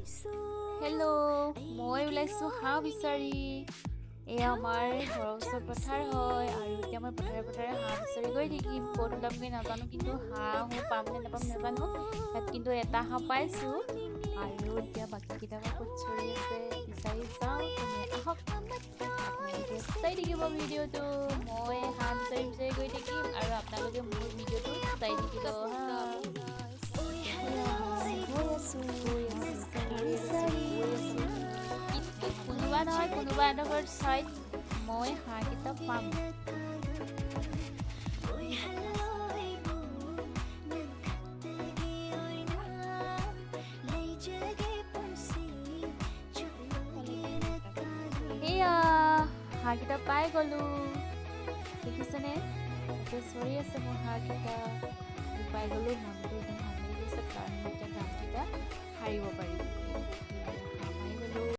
Hello', মই ওলাইছোঁ হাঁহ বিচাৰি। এয়া আমাৰ ঘৰৰ ওচৰত পথাৰ হয় আৰু এতিয়া মই পথাৰে পথাৰে হাঁহ বিচাৰি গৈ থাকিম। ক'ত ওলামগৈ নাজানো, কিন্তু হাঁহো পাম নে নাপাম নাজানো। ইয়াত কিন্তু এটা হাঁহ পাইছোঁ আৰু এতিয়া বাকীকেইটা বা ক'ত চৰি আছে বিচাৰি যাওঁ। তেনে আহক, আপোনালোকে চাই থাকিব ভিডিঅ'টো। মই হাঁহ বিচাৰি বিচাৰি গৈ থাকিম আৰু আপোনালোকে মোৰ ভিডিঅ'টো চাই থাকিব। হা, গৈ আছোঁ, গৈ আছোঁ, গৈ আছোঁ, বিচাৰি। গৈ আছোঁ, কিন্তু কোনোবা নহয় কোনোবা এডোখৰ ঠাইত মই হাঁহকেইটা পাম। এয়া হাঁহকেইটা পাই গ'লো, দেখিছেনে? এতিয়া চৰি আছে মোৰ হাঁহকেইটা। পাই গ'লো, মনটো একদম ভাল লাগি গৈছে, কাৰণ মই এতিয়া কামকেইটা সাৰিব পাৰিম।